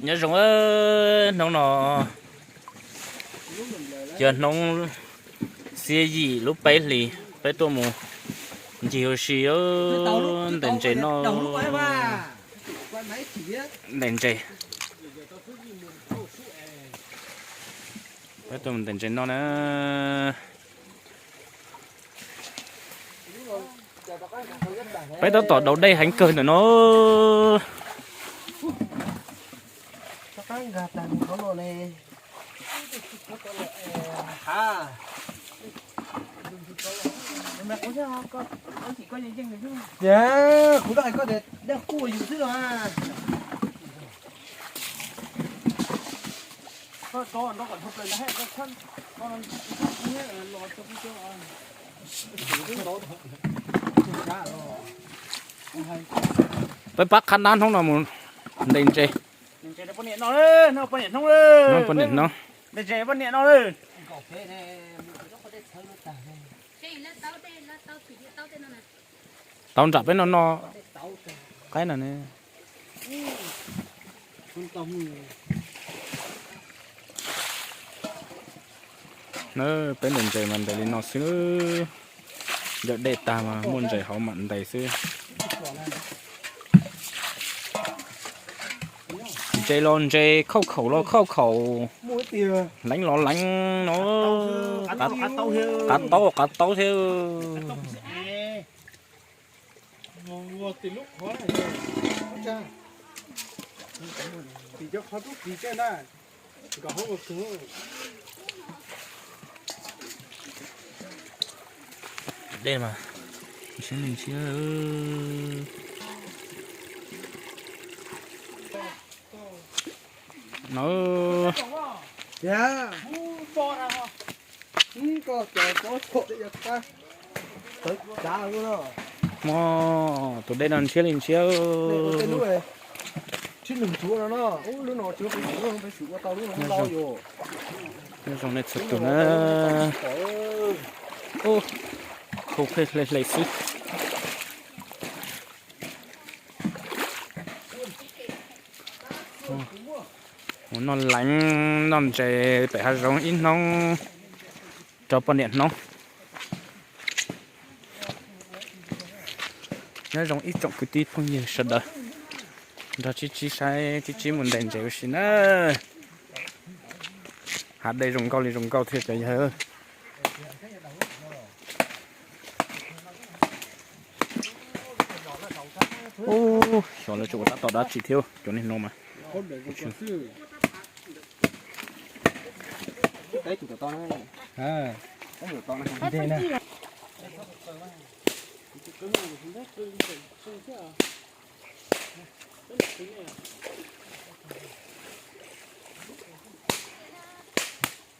Nyob zoo, hnub no yog hnub xiab yim lub peb hlis, peb tuaj mus ncig ua si ntes ntses noj. Ntes ntses, peb tuaj mus ntes ntses noj na. Peb tab tom daus dej heev kawg ntawm no. Kuv hais koj tias dej quaj yus xwb los. Peb pab qhab nab hnub no mus ntes ntses. Poj niam hnub, poj niam hnub. Tau nram peb no no qaib no ne. Peb ntes ntses mas ntes li no xwb. Yawm dej tag mas muaj ntses hauv mam ntes xwb. Ntses los ntses, khauj khaum los khauj khaum, leev los leev no. Qav taub qav taub thiab. Dej mas ntshiab li ntshiab. Hmo tus dej no ntshiab li ntshiab. Nyob zoo nej txhua tus na. Ub, khu pheej hle hle xwb. Mus noj leev noj ntses pem hav zoov ib hnub rau poj niam hnub. Nyob zoo ib tsoom kwv tij phooj ywg sawv daws, nrog Tsib Tsib saib Tsib Tsib mus ntes ntses ua si na. Hav dej zoo nkauj li zoo nkauj thiab cov yawg. Ub, xyov lawv tseem ua tab tom dab tsi thiab cov niag no mas.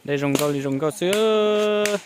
Dej zoo nkauj li zoo nkauj xwb.